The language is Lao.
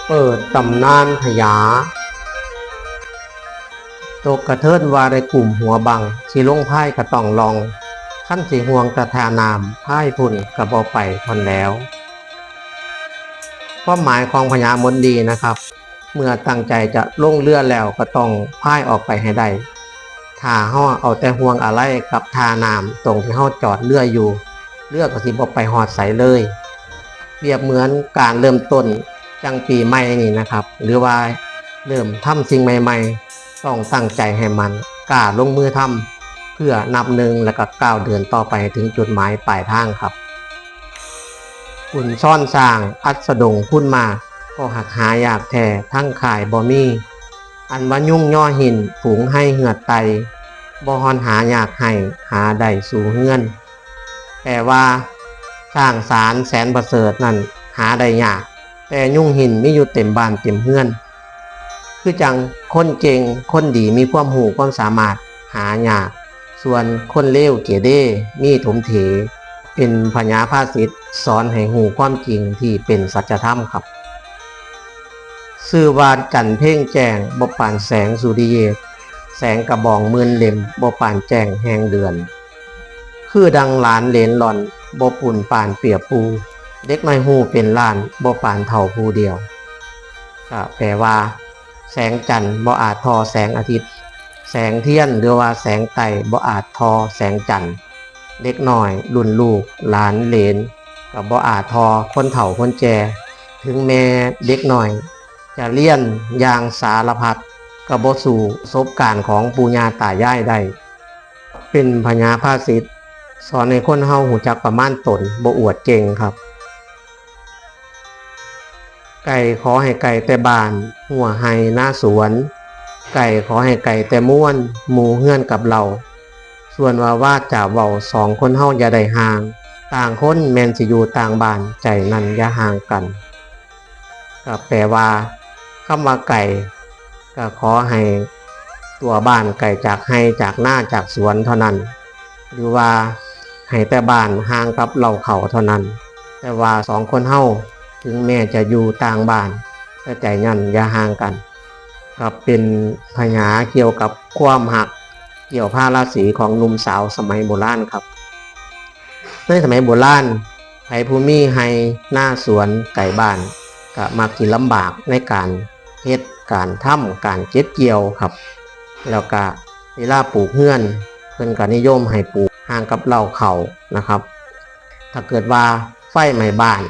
ເປີດຕຳນານພະຍາ ຕົກກະເທີນວ່າໄດ້ກຸ້ມຫົວບັງ ຊິລົງພາຍກະຕ້ອງລ່ອງ ຄັນຊິຫ່ວງກະທ່ານ້ຳ ພາຍພຸ້ນກະບໍ່ໄປພຸ້ນແລ້ວ. ຄວາມໝາຍຂອງພະຍາມົນດີນະຄັບ ເມື່ອຕັ້ງໃຈຈະລົງເຮືອແລ້ວກະຕ້ອງພາຍອອກໄປໃຫ້ໄດ້. ຖ້າເຮົາເອົາແຕ່ຫ່ວງອາໄລກັບທ່ານ້ຳຕົງທີ່ເຮົາຈອດເຮືອຢູ່ ເຮືອກໍຊິບໍ່ໄປຮອດໃສເລີຍ. ປຽບເໝືອນການເລີ່ມຕົ້ນຈັ່ງປີໃໝ່ນີ້ນະຄັບ ຫຼືວ່າເລີ່ມທຳສິ່ງໃໝ່ໆ ຕ້ອງຕັ້ງໃຈໃຫ້ໝັ້ນ ກ້າລົງມືທຳ ເພື່ອນັບໜຶ່ງ ແລ້ວກໍກ້າວເດີນຕໍ່ໄປໃຫ້ເຖິງຈຸດໝາຍປາຍທາງຄັບ. ບຸນຊ້ອນຊ້າງ ອັດສະດົງຄູນມາ ກໍຫາກຫາຍາກແທ້ ທັງຄ້າຍບໍ່ມີ. ອັນວ່າຍຸງຍໍຫີນ ຝູງໄຮເຫືອດໄຕ່ ບໍ່ຮ່ອນຫາຍາກໄຮ້ ຫາໄດ້ສູ່ເຮືອນ. ແປວ່າ ຊ້າງສານແສນປະເສີດນັ້ນຫາໄດ້ຍາກ ແຕ່ຍຸງຫີນມີຢູ່ເຕັມບ້ານເຕັມເຮືອນ. ຄືຈັ່ງຄົນເກັ່ງ ຄົນດີ ມີຄວາມຮູ້ຄວາມສາມາດຫາຍາກ ສ່ວນຄົນເລວເກເລມີຖົມເຖ ເປັນພະຍາພາສິດສອນໃຫ້ຮູ້ຄວາມຈິງທີ່ເປັນສັດຈະທຳຄັບ. ຊື່ວ່າຈັນເພັງແຈ້ງ ບໍ່ປານແສງສຸລິເຍດ ແສງກະບອງໝື່ນເຫຼັ້ມ ບໍ່ປານແຈ້ງແຮງເດືອນ. ຄືດັ່ງຫຼານເຫຼນຫຼອນ ບໍ່ປຸ້ນປານເປຍປູ່ ເດັກນ້ອຍຮູ້ເປັນລ້ານ ບໍ່ປານເຖົ້າຜູ້ດຽວ. ກະແປວ່າ ແສງຈັນບໍ່ອາດທໍ່ແສງອາທິດ ແສງທຽນ ຫຼືວ່າແສງໄຕ້ບໍ່ອາດທໍ່ແສງຈັນ. ເດັກນ້ອຍລຸ້ນລູກຫຼານເຫຼນ ກະບໍ່ອາດທໍ່ຄົນເຖົ້າຄົນແກ່. ເຖິງແມ່ເດັກນ້ອຍຈະລຽນຢ່າງສາລະພັດ ກະບໍ່ສູ້ປະສົບການຂອງປູ່ຍ່າຕາຍາຍໄດ້. ເປັນພະຍາພາສິດ ສອນໃຫ້ຄົນເຮົາຮູ້ຈັກປະມານຕົນ ບໍ່ອວດເກັ່ງຄັບ. ໄກ່ຂໍໃຫ້ໄກແຕ່ບ້ານ ຮົ້ວໄຮ່ນາສວນ ໄກ່ຂໍໃຫ້ໄກແຕ່ມວນ ໝູ່ເຮືອນກັບເຫຼົ່າ. ສ່ວນວ່າວາຈາເວົ້າ ສອງຄົນເຮົາຢ່າໄດ້ຫ່າງ ຕ່າງຄົນແມ່ນຊິຢູ່ຕ່າງບ້ານ ໃຈນັ້ນຢ່າຫ່າງກັນ. ກະແປວ່າ ຄຳວ່າໄກ ກະຂໍໃຫ້ຕົວບ້ານໄກຈາກໄຮ່ຈາກນາຈາກສວນເທົ່ານັ້ນ ຫຼືວ່າໃຫ້ແຕ່ບ້ານຫ່າງກັບເລົ້າເຂົ້າເທົ່ານັ້ນ. ແຕ່ວ່າສອງຄົນເຮົາ ເຖິງແມ່ນຈະຢູ່ຕ່າງບ້ານ ແຕ່ໃຈນັ້ນຢ່າຫ່າງກັນ. ກະເປັນພະຍາກ່ຽວກັບຄວາມຮັກ ກ່ຽວພາລາສີຂອງໜຸ່ມສາວສະໄໝໂບລານຄັບ. ໃນສະໄໝໂບລານ ໃຜຜູ້ມີໄຮ່ນາສວນໄກບ້ານ ກະມັກຊິລຳບາກໃນການເຮັດການທຳ ການເກັບກ່ຽວຄັບ. ແລ້ວກະເວລາປູກເຮືອນ ເພິ່ນກະນິຍົມໃຫ້ປູກຫ່າງກັບເລົ້າເຂົ້ານະຄັບ. ຖ້າເກີດວ່າໄຟໄໝ້ບ້ານ